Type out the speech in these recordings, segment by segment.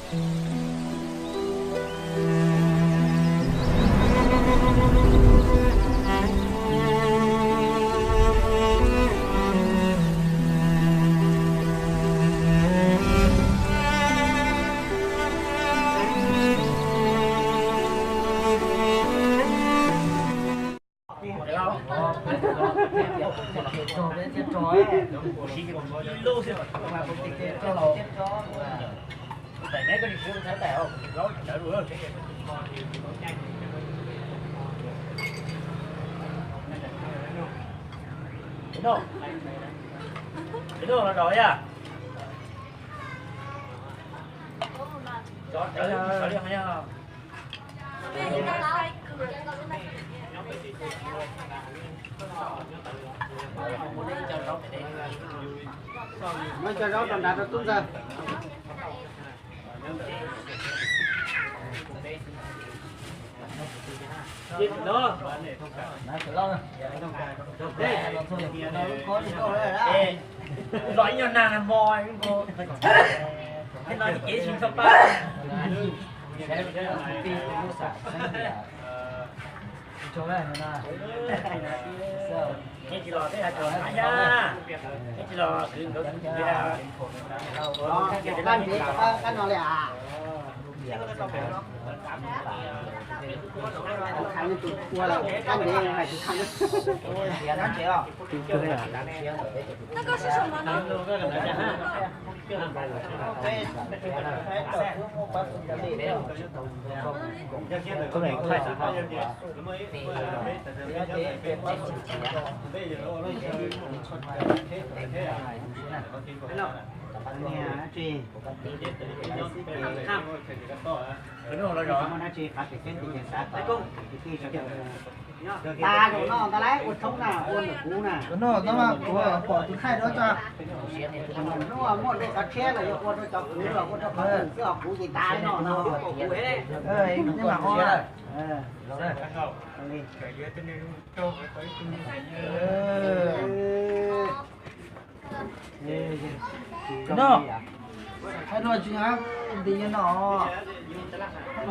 Muab cov zaub rau nrad rau tub ntxawg. Los ib nyuag nag nag hmo, no ces tsis txhob pab. Tsis los teb hais tsis los na, tsis los kwv nkawd. Kab no li as. Tus kab ntev hais tus kab. Tas zaum no ntag lauj, ua tshoob na, ua ntawm kuv na. Tus no tab mas kuv pom tus thaij rau tso. Hnub muaj dej qhov tshiab los yuav ua rau cov kwv los ua rau qhov twg xwb os, kuv ces tas li no no. Nej mam ua. No, hais dua tsis hab, nti nyob no. No,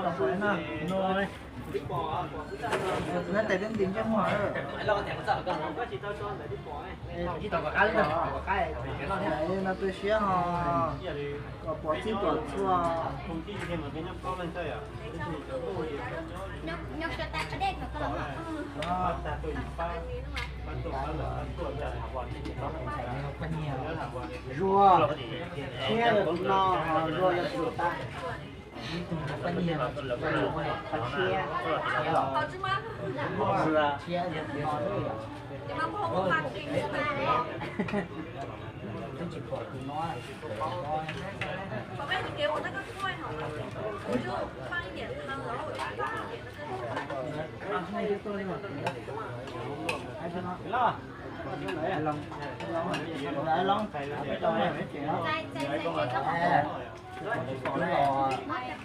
no, tes nti ntsej muag. No tu siab ho, kom pom txhij pom txhua. Zuag, tshiab yog tus no, zuag yog tus tas. Ib tug pab nyiag, qhov tshiab, tshiab yog tus no. Twb tsis pom tus no.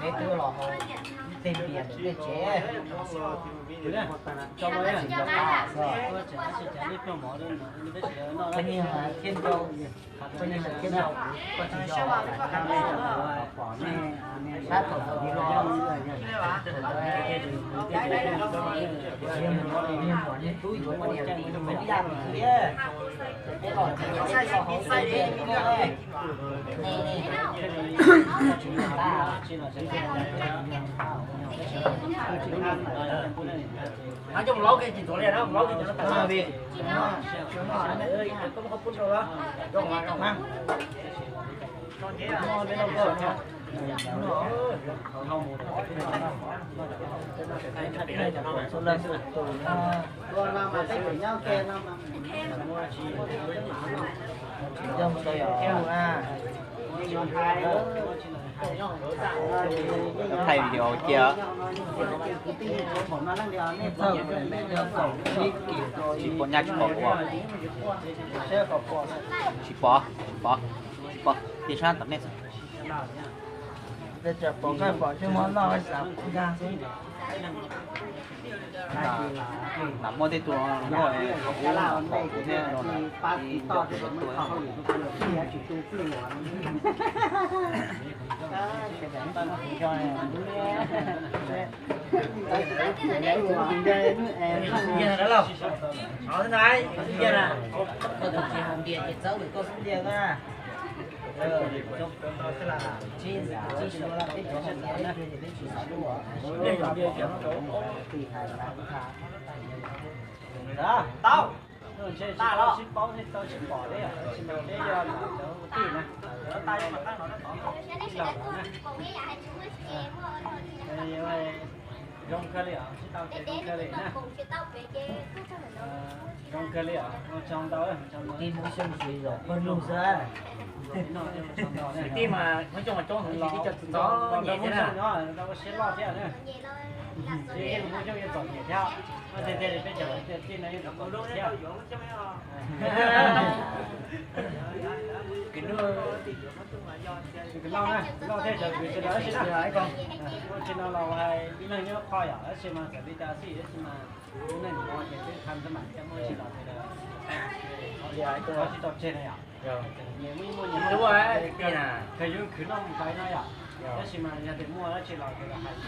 Peb twb los hauv tej npias ntawm tej tsev. Pab nyiag thiab nrau, pab nyiag thiab nrau, koj tsis nrau, pom nej sab thaum ub los, niag muam niag tub yuav poj niam tim mus yaj thiab. Peb los tsev los hauv tej npias. Hab coj mus laub kiag tsis tuav li na, mus laub kiag tsis tuav li. Thaij video cia. Tsis pom nyab tsis pom kuv. Tsis pom, tsis pom, tsis pom, cia sab tom nej xwb. Pom koj pom tsis muab noj xav nkag xwb. Lam muaj tej tus no, lam muaj qhov ub, qhov ub thiab no, ib cov kuv yuav tua. Tau, ntshe tsis paub thiaj tau tsis pom li, tab sis mas peb yog cov kwv tij na, cov tau mas qab no tod, tij laug no na. Zoo kawg li os, sib tau ces zoo kawg li na. Zoo kawg li os, ua tsaug ntau. Kwv tij mas Hmoob Xyooj mas coob heev, tib co txom nyem thiab na. Siab loj thiab na. Hmoob Xyooj yeej txom nyem thiab. Tiag tiag li peb cov kwv tij no yeej txom nyem thiab. Kwv Lauj na, Kwv Lauj thiab cov kwv tij sawv daws ib tsi na. Ua tsis no los hais ib leeg nyob qho yom, tab sis mas txawm li cas xij tab sis mas lub neej no ces twb tha tab mam coj muaj ib tsi los sawv daws ho sib tau tseg na yom. Kawg yeej khwv noj mus tais no yom, tab sis mas yog tias muaj dab tsi los sawv daws hais.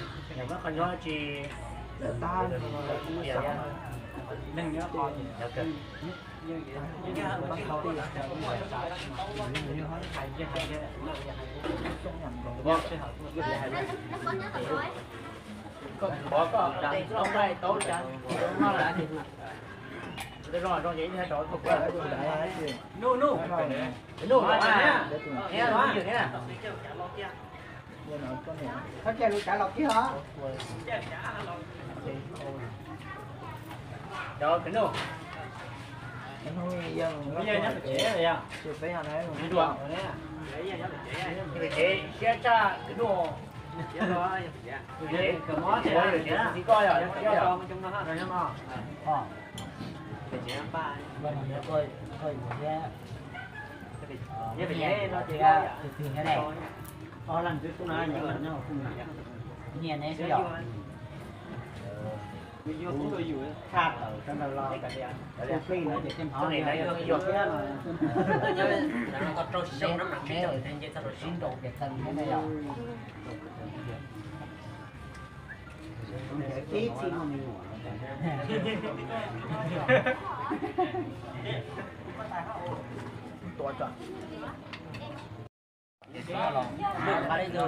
Neeg nyob qho ces yeej hais, hais, hais, sij hawm tuaj. Koj pov koj tau tau tau tau tau. Nuj, nuj, nuj, cov kwv Nuj, yog nyob pem tsev, pem tsev siab tshaj kwv Nuj. Txiv koj yog siab yog. Nyob pem tsev no ces tus twg thiab ne? Ob leeg twb tuaj no, nyiam ne xwb yom. Tshaj tawm sawv daws los, tus plig no ces tej hmov thiab no. Sib nraus pem txeeg thiab ne yom.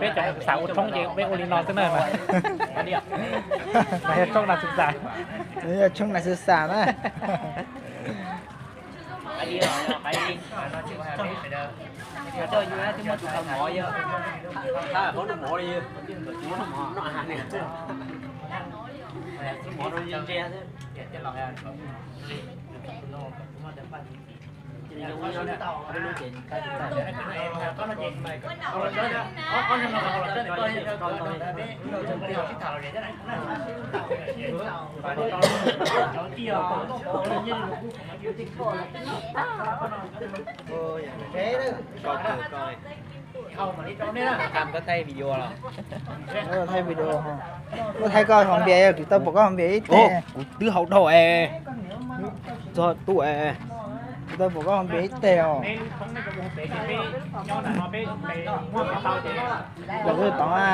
Peb cov xav ua tshoob ces peb ua li no xwb na mas. Mas yog tshoob nas xus xas. Yog tshoob nas xus xas na. Koj thaij video los? Thaij video. Koj thaij koj haus npias, kuv tau pom koj haus npias ib teg. Kuv twb haus dhau es. Txog tuaj es. Kuv tau pom koj haus npias ib teg os. Los kuj tod a.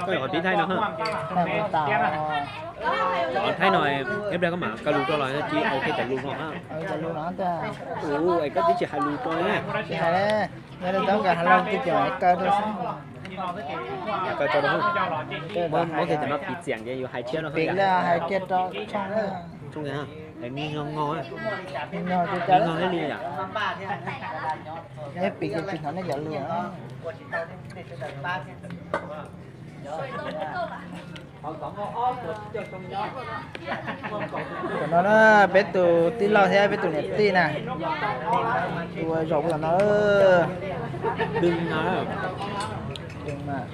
Koj yuav qhov pib thaij no ha. Qhov thaij no, ib pliag koj mam kaw lus rau los tsis au kiag cov lus no ha. Ua es koj twb tsis hais lus rau ne. Tsis hais, yog li tau nkawd hais los twb cov kaw rau xwb. Kaw rau rau. Muab kiag cov no piv txiam ces yus hais thiab no. Piv los hais kiag rau tshoob. Tshoob kiag, hais niag nyog nyog. Nyog thiab li yom. Neb piv kiag tsis hnov nej cov lus. Tam no na, peb tus tij laug thiab peb tus niam tij na, tus zaum tam no. Dwg na. Dwg mas.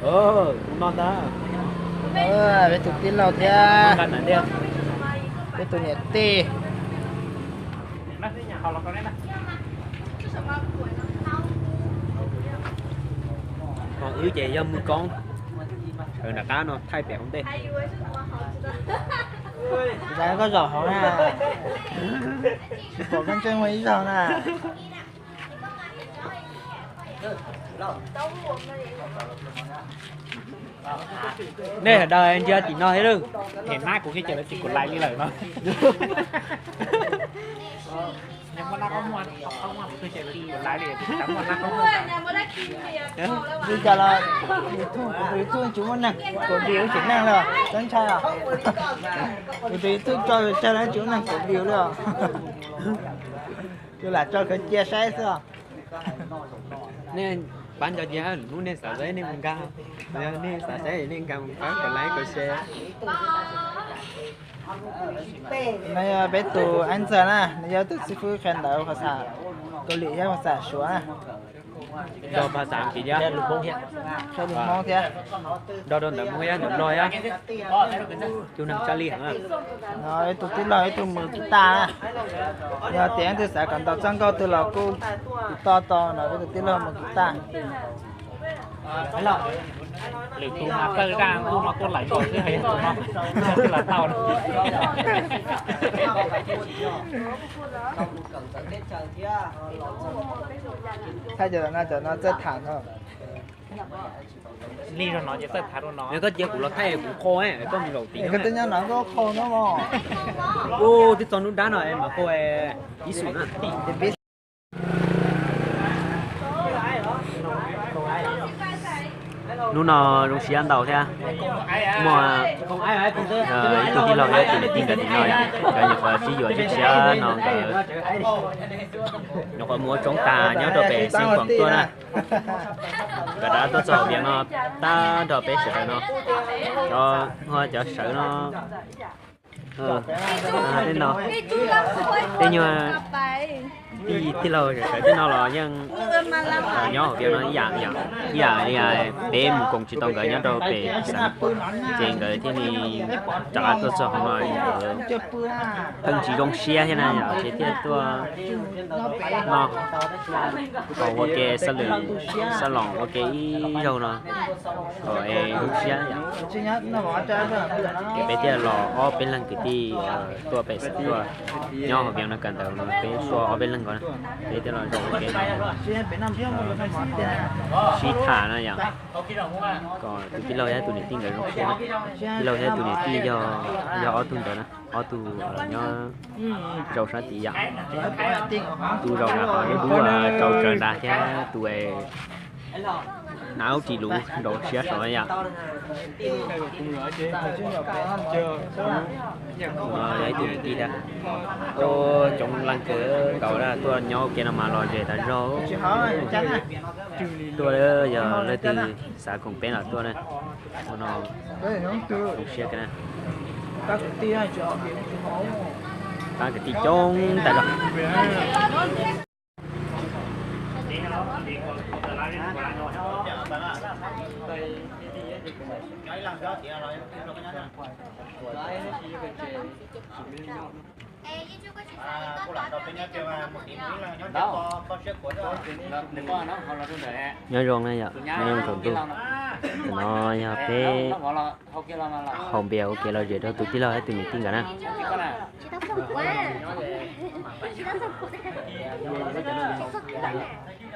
Tus no ntag. Peb tus tij laug thiab peb tus niam tij. Wb ces yog mws koob, nram qab no thaij pem hauv ntej. Zam koj zaum hauv na, tsis pom koj ntseeg ua ib zaug na. Nej sawv daws ntsia tim no thiab lauj. Hem nab kuv kiag ces lawv tsis kuv lais li lawm no. Li cas los YouTube, kuv tus YouTube tsis muaj neeg, kuv view tsis neeg li, txhob ntshai os. Kuv tus YouTube tso tsawg los tsis muaj neeg kuv view li os. Kuv lam tso khawv cia saib xwb os. Nej pab nco cia hnub nej xav saib nej mus nkag, yog nej xav saib nej nkag mus pab kom like kom share. No yog peb tus Aib Ntxawg na, nws yog tus xib fwb qhia ntawv phas xas Kaus Lim thiab phas xas Suav na. Nrog phas xas Askiv thiab, lus Hmoob thiab, nrog rau ntawv Hmoob thiab ntawv Nplog thiab. Tus neeg tshaj lij heev. No ib tug tij laug ib tug mws kiv taj na. Yog tias leej twg xav kom ntaus txoj nkauj twg los kuj tiv toj tau no, ib tug tij laug mws kiv taj. Lwm tus mas txawj zaj ntuj no tuaj lawm nkaus xwb, hais tus no twb los tau. Thaij cov no, cov no txawj tham no. Li no ces txawj tham rau no. Koj cia kuv los thaij kuv qhau, koj mus zaum tid. Koj twb nyob no koj qhau no mog. Twb txog hnub dab no mas qhau ib xum na. Hnub no zoo siab ntau thiab. Muaj ib tug tij laug thiab tus niam tij nkawd tim no, nkawd nyuam qhuav sib yuav tshiab tshiab no nkawd nyuam qhuav mus ua tshoob tag nyob rau pem Xeev Khuam tuaj na. Nkawd rov tuaj txog hauv Vias no tag nrho peb sawv daws no, cov, cov sawv no, tej no, tej nyuag tij, tij laug sawv tej no los yeej nyob hauv Vias no ib yam, ib yam li peb mus koom tsis tau nkawd nyob rau pem xeev, ces nkawd thiaj li rov qab tuaj txog hauv no, nkawd pheej tsis zoo siab thiab na yom, ces thiaj tuaj no, ua ke xab lwm, xab loos ua ke ib zaug no kom zoo siab yom. Ces peb thiaj los ob peb leeg kwv tij tuaj pem xeev tuaj nyob hauv Vias no kawm ntawv no, peb tuaj ob peb leeg ko na, peb thiaj los zoo ua ke no sib tham no yom, kom tus tij laug thiab tus niam tij nkawd zoo siab. Tij laug thiab tus niam tij yog, yog ob tug ntawd na, ob tug nyob zaum sab tid yom. Tus zaum nram qhov dub dub rau tsawv nrad thiab tus hnav ub ris luv nraum siab saud yom. Tus no yog ib tug niam tij thiab. Coob leej kawg nkaus tuaj nyob ua ke no mas lom zem tas zog. Tuaj yog leej twg xav koom peb los tuaj na. Ua no zoo siab kawg na. Pab kwv tij coob tas zog. Nyob zoo na yom, nyob zoo tsaus ntuj. No yog peb haus npias ua ke lom zem rau tus tij laug thiab tus niam tij nkawd na.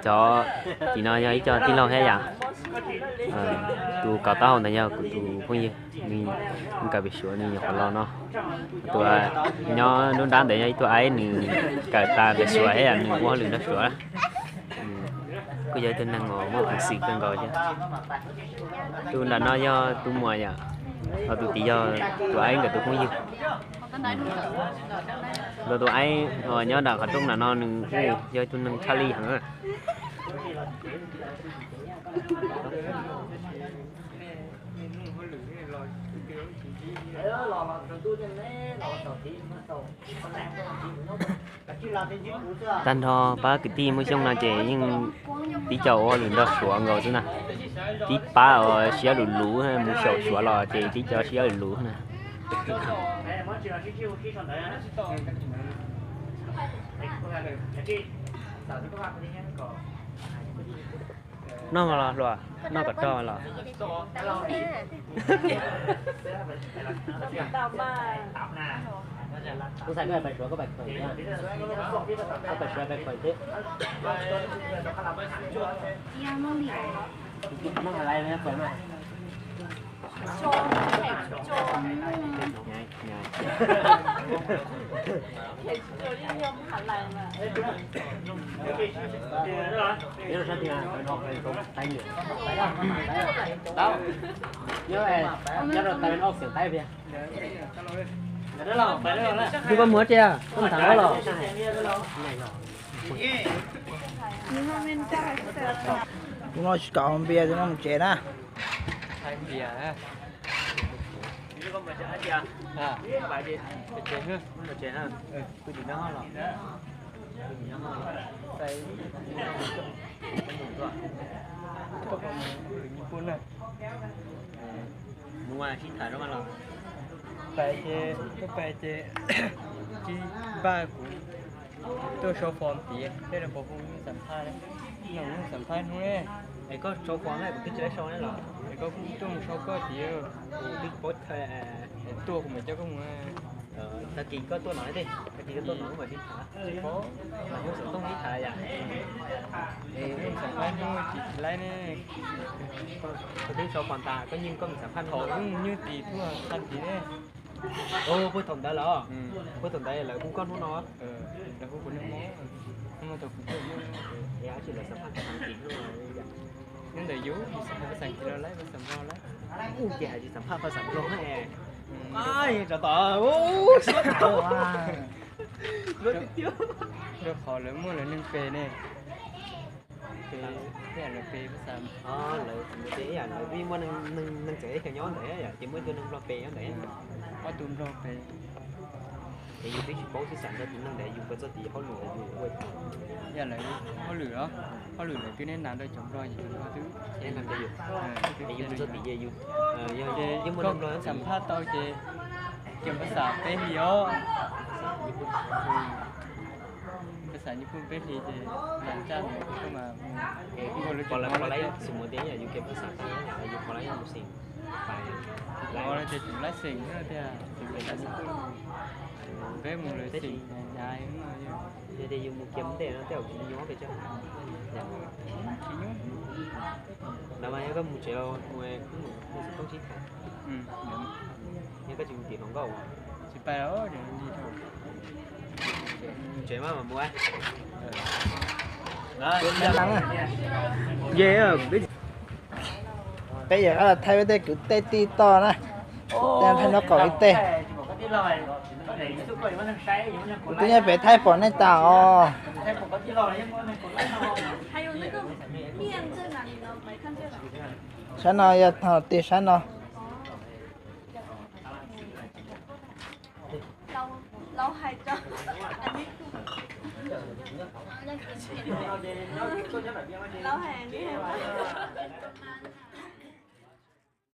Cov tim no yog ib co tij laug thiab yom. Tus kov taub hau ntawd yog kuv tus phooj ywg, nws kawm pem Suav nws nyuam qhuav los no. Tus nyob nruab nrab ntawd yog ib tug aib, nws kawm tas pem Suav thiab yom, nws ua hauj lwm nrog Suav. Kuj yog ib tug neeg uas muaj peev xwm kawg nkaus thiab. Tus nram no yog tus muam yom, ho tus tid yog tus aib nkawd tus phooj ywg. Tus, tus aib uas nyob nram qhov rooj nram no nws yog ib tug neeg tshaj lij heev. Tag nrho pab kwv tij Hmoob Xyooj no ces yeej tib co ua hauj lwm nrog Suav nkaus xwb na. Tib pab uas siab luv luv mus xyaum Suav los ces tib co siab luv luv na. Noj los hluas, noj kom rog los. Ua ntej koj pais suav koj pais khaws thiab, koj pais suav pais khaws thiab. Twb koj muab tsiaj, koj tham los. Hnub no tsis kam haus npias, hnub no mus tsev na. Mus sib tham zoo los. Pais ces, koj pais ces, tsis npaj kuv tuaj sau fom tiav, tej no puas hu xam phaj, no hu xam phaj hnub ne. Es koj sau fom na, kuv twb tsis tau sau ne los. Es koj kuj tuaj mus sau koj tiav, kuv twb tsis paub. Tuaj kuv mam coj koj mus. Tag kis koj tuaj no thiab, tag kis koj tuaj no kuv mam sib tham. Hu xov tooj sib tham yom. Xam phaj hnub tsis laib ne. Koj twb sau fom tas, koj yeej koj mus xam phaj hnub no. Nyuj tis tuaj phaj tis ne. Puag thaum ntawd los, puag thaum ntawd lawv hu koj hnub no. Lawv hu kuv hnub no, hnub no tau kuv tuaj. Es dab tsi lawv xam phaj pha xam kis hnub no? Hnub ntawd yus xam phaj pha xam kis los lawm, pha xam nplog lawm. Ub, ces hais tias xam phaj pha xam nplog na. Rau tom, rau qhov lawv muaj lawv neeg pem ne. Ib yam lawv pem, lawv, lawv muaj neeg txawv ib kheev nyob ntawd yom, ces muaj ib tug neeg nplog pem nyob ntawd. Ob tug nplog pem. Es yus twb tsis paub xwb, xam nrog tus neeg ntawd yus mus txog tim hauj lwm yus ua. Yam lawv hauj lwm los, hauj lwm lawv twb neb nas rau cov nplog, cov nplog twb neb nas rau yus. Es yus mus txog tim ces yus, yog muaj neeg nplog xam phaj tau ces cov nplog xam peb hlis os. Nplog xam nyij phooj peb hlis ces mas caj mus mas. Peb mus lawv xeem, peb mus lawv xeem, yog tias yus mus kiag mus ntej no tej zaum tsis nyuaj pes tsawg. Ntawd mas yog koj mus tsev los mus, mus xov tooj sib tham. Yog koj tsis mus tim hluas nkauj, tsis pais. Tsev mas mas mus. Peb yog thaij peb tej kwv tej tij toj na, thaij nraub qaum ib teg. Kuv twb nyob pem thaij pom nej tas os. Sab no yog tog tim sab no.